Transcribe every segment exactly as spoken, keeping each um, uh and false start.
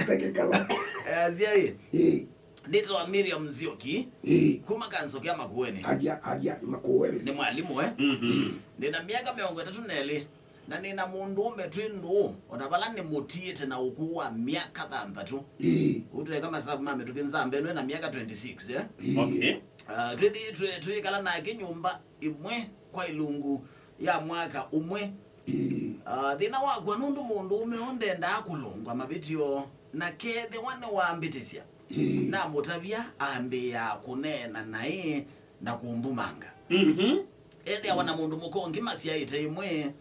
Tekekala. Easya ĩ, ĩĩ, nĩtawa Miriam Nzioki, ĩĩ, kuma Kanso kya Makueni. Aja, aja, Makueni. Nĩ mwalimũ, eh? Mhm. Ndĩ na myaka mĩongo ĩtatũ na ĩlĩ, na nĩ na mũndũũme twĩ ndũũ, o na vala nĩmũtiĩte na ũkũũ wa myaka thanthatũ. Ĩĩ. Ũtweka masavu ma mĩtũkĩ, nzamba ĩno ĩna myaka twenty-six, eh? Ĩĩ. Okay. Ah, twĩthi-, twĩ-, twĩkala nake nyũmba ĩmwe kwa ilungu ya mwaka ũmwe. Ĩĩ. Ah, thĩna wakwa nũndũ mũndũũme ũũ ndendaa kũlũngwa mavĩtyo, na kethĩwa nĩwambĩtĩsya, ĩĩ, namũtavya ambĩĩaa kũneena naĩ na kũmbumanga. Mhm. Ethĩawa na mũndũ mũka ũngĩ masyaĩte ĩmwe,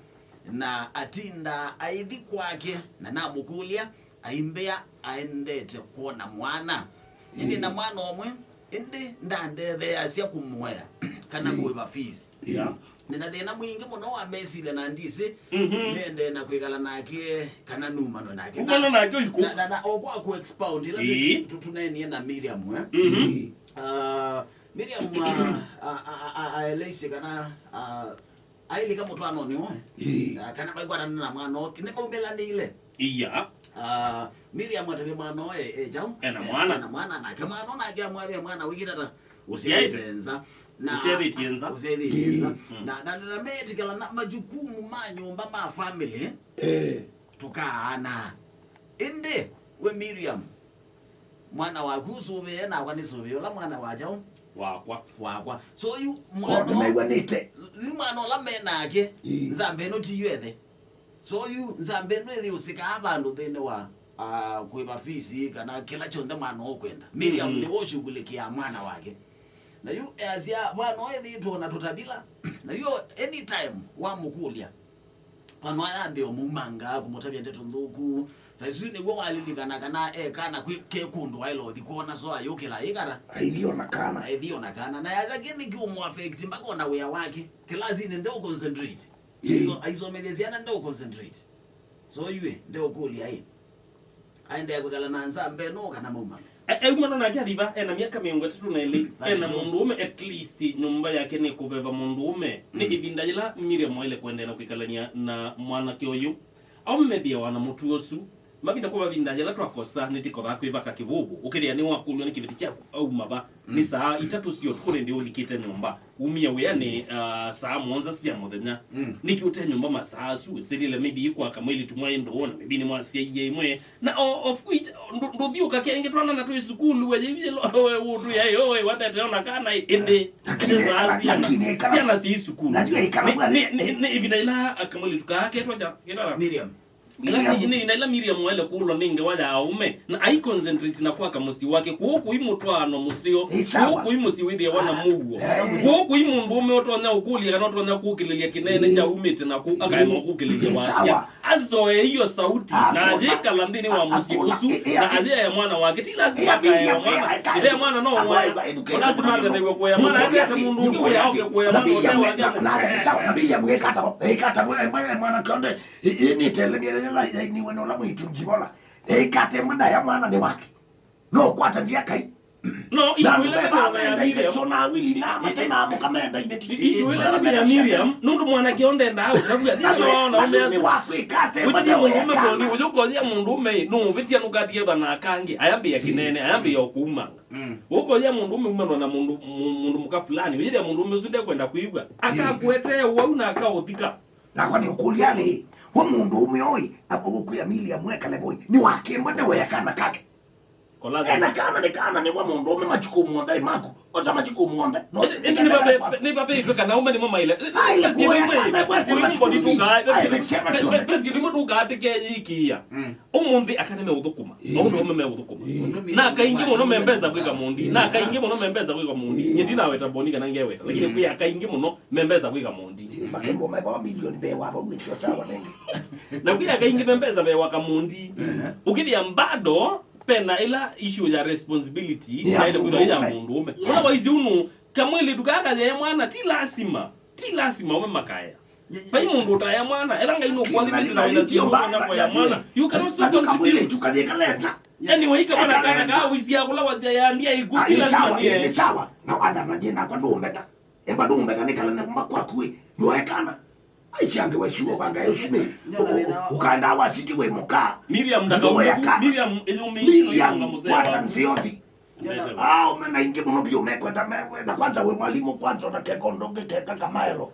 na atindaa aithi kwake, na namũkũlya, aimbĩa aendete kwona mwana. Ĩndĩ na mwana ũmwe, ĩndĩ ndandetheeasya kũmũea kana, ĩĩ, kũĩva fees. Yeah. Nĩ na thĩna mwingĩ mũno wa mesilya na ndisĩ, mhm, nĩendee na kwĩkala nake kana numanwe nake. Umana nake ũikũ. Na, na, na o kwa ku expound, ĩla, ĩĩ, tu-, tu-, tũneenie na Miriam, eh? Mhm. Ĩĩ. Ah, Miriam, ah, a, a, a, a, aeleisye kana, ah, ailika mũtwaanonĩ ũũ. Ĩĩ. Ah, kana vaikwatana na mwana ũũ, nĩmaumĩlanĩile. Iya. Ah, Miriam atavya mwana ũũ e, e kyaũ? Ena mwana. Ena mwana, nake mwana ũũ nake amwavya mwana wĩkĩte ata? Ũsyaĩte. Ũsyaĩte nza. Na, ũsyaĩtĩtye nza. Ũsyaĩtĩtye nza. Mm. Na, na, na meetĩkĩla na majukumu ma nyũmba ma family. Eh. Tũkaana. Ĩndĩ, we Miriam, mwana waku ũsũvĩe, nakwa nĩsũvĩe ũla mwana wa kyaũ? Wakwa. Wakwa. So, yu mwana, oh, nĩmew'anĩte. Yu mwana ũla me nake, ĩĩ, nzamba ĩno ti yu ethe. So, yu nzamba ĩno ĩthi ũsikaa vandũ nthĩnĩ wa, ah, kũĩva fees kana kĩla kyonthe mwana ũkwenda. Miriam, mhm, nĩwe ũshughulikia mwana wake. Na yu easya mwana ũyũ ethĩĩtwe na tũtavila. Na yu anytime wamũkũlya, mwana ũyũ ayambĩĩa ũmumanga, kũmũtavya ndeto nthũku. Saa isu nĩw'o walilikana kana e kana kwĩ, ke kũndũ waĩle ũthi kwona, so ayũkĩla ĩkata. Aithi ona kana. Aithi ona kana. Na yasya kĩ nĩkĩ ũmũ affect mpaka ona wĩa wake. Kĩlasinĩ nde ũconcentrate. Ĩĩ. So, aisomethya syana nde ũconcentrate. So, iwe, nde ũkũlya ĩ. Aendee kwĩkala na nzamba ĩno kana maumame? E, euma no nake athiva, ena myaka mĩongo ĩtatũ na ĩlĩ, ena mũndũũme, at least nyũmba yake nĩ kũveva mũndũũme. Nĩ, mm, ĩvinda yĩla Miriam waĩle kũendeea na kwĩkalany'a na mwanake ũyũ. Aũme methĩawa na mũtuo ũsu. Mavinda kwa mavinda yĩla twakosa, nĩtĩkothaa kwĩvaka kĩvũvũ. Ũkethĩa nĩwakũlw'a nĩ kĩveti kyaku auma va, nĩ, mm, saa itatũ sya ũtukũ nĩndĩ ũlikĩte nyũmba. Umie wĩanĩ, ah, saa mũonza sya mũthenya. Mm. Nĩkĩ ũte nyũmba masaa asu? Sĩlile maybe kwa kamwĩlĩtu mwaĩ ndũũ, na maybe nĩmwasyaie ĩmwe. Na o-, of which, ndũ-, ndũthiũka kengĩ twana na twĩ sukulu, we, we, we, ũtwĩa, yo, we, wendete ona kana, ĩndĩ, lakini, ĩndĩ saa la-, syana, lakini ĩkala, syana syĩ sukulu. Najua ĩkala nĩ, nĩ, nĩ, nĩ ĩvinda ĩla kamwĩlĩtu kaa ketwa kya, ketwa Miriam. Ĩla Miriam. Nĩ, nĩ, na ĩla Miriam waĩle kũlwa nĩ ngewa ya aũme, na ai concentrate na kwaka mũsyĩ wake, kũu kũi mũtwaano mũseo, nĩ sawa, kũu kũi mũsyĩ wĩthĩawa na mũuo, eh, kũu kũi mũndũũme ũtonya ũkũlya kana ũtonya kũkĩlĩlya kĩnene, eh, kyaumĩte naku, eh, akaema kũkĩlĩlya, nĩ wasya sawa. Azoe hiyo sauti, ah, na ayĩkala nthĩnĩ wa mũsyĩ ũsu, eh, eh, na ayĩae mwana wake. Ti lazima, eh, akaea mwana. Ĩthĩa mwana no mwana. Lazima atetheew'e kũea mwana, akete mũndũ ũngĩ wĩa oke kũea mwana ũte wake. Na Miriam, na, na, na, sawa, na Miriam ĩkata, ĩkata, mwana, mwana kĩonde. Ĩ, ĩ nĩtelemie yĩla yainiwe na ũla mwĩĩtu Njivola. Ĩkate mwana ya mwana nĩ wake. No ũkwata ndia kai. No, na issue ĩla meba nĩ ya menda iveti Miriam. Ona awili na mate na mũka menda iveti. I-, issue ĩla nĩ ya Miriam, nũndũ mwanake ũũ ndendaa ũtavw'a. Na thĩna wa ona nĩ, ũmea nĩ wakwĩkate ũyũ mwana nĩ mũndũũme weka. Ũyũ ũkoya mũndũũme, nũũvĩtia nũkatie thana akangĩ, ayambĩĩa kĩnene, ayambĩĩa ũkũumanga. Mm. Ũkoya mũndũũme umanwa na mũndũ, mũ-, mũndũ mũka fulani, ũyĩthĩa mũndũũme ũsu ndekwenda kwĩw'a, akakwetee ũwau na akaũthika. Nakwa nĩũkũlya lĩ, we mũndũũme ũĩ, agũkwĩa Miriam ekale voi, nĩ wakĩmba ndewe kana kake. Ena kana nĩ kana, nĩwe mũndũũme majukumu onthe maku. Osa majukumu onthe. No, ĩndĩ, ĩndĩ nĩvave-, nĩvaveĩtwe kana aũme nĩmo maĩle. Aĩle pesa kuoya ĩmwe, kana, pesa ĩmwe nditukaa, aĩle ciana pe-, syonthe. Pesa ĩmwe ndũkaatĩkĩa yĩkĩĩa. Mm. Ũmũnthĩ aka nĩmeũthũkũma. Ĩĩ. Ũndũ aũme meũthũkũma. Ĩĩ. Na kaingĩ mũno me mbesa kwĩka mũndi. Na kaingĩ mũno me mbesa kwĩka mũndi. Ĩĩ. Nyie ndinaweta mboni kana ngeweta. Lakini, ĩĩ, kwĩ akaingĩ mũno me mbesa kwĩka mũndi. Ĩĩ, makembo maivawa milioni mbee wa vau nĩkyo sawa nenge. Na kwĩ akaingĩ me mbesa mbee wa kamundi. Ehe. Ũkĩthĩa bado pena ĩla issue ya responsibility, ya yaĩle kwĩthwa ya mũndũũme. Mũndũũme. Yes. Otherwise ũnũ, kamwĩlĩtu kaa kayee mwana, ti lasima. Ti lasima ũme makaya. Ye-, ye-, vai mũndũ ũtaya mwana, ela Ngai nũkwathimĩte na wĩna syĩndũ ũtonya kũya mwana. You cannot stop contribute. Anyway, kamwana kana kaa ũisya kũla wasya ya ndia ĩku, ti lasima nĩe. Ni sawa. Na watha na jina kwa ndũmbeta. Emba ndũmbeta nĩ kala nĩ kuma kwaku ĩ. Ndoekana. Aisyangĩwe syuo vanga ĩsu nĩ. Ũkaendaa wasiti wĩ mũka. Miriam ndakaumĩku. Miriam ĩyũmĩĩno Miriam ĩyũnga mũsee kwata nzĩothi. Aũme maingĩ mũno vyũ mekwenda me- na kwanza wĩ mwalimũ kwanza na keka ũndũ ũngĩ keka kamaelo.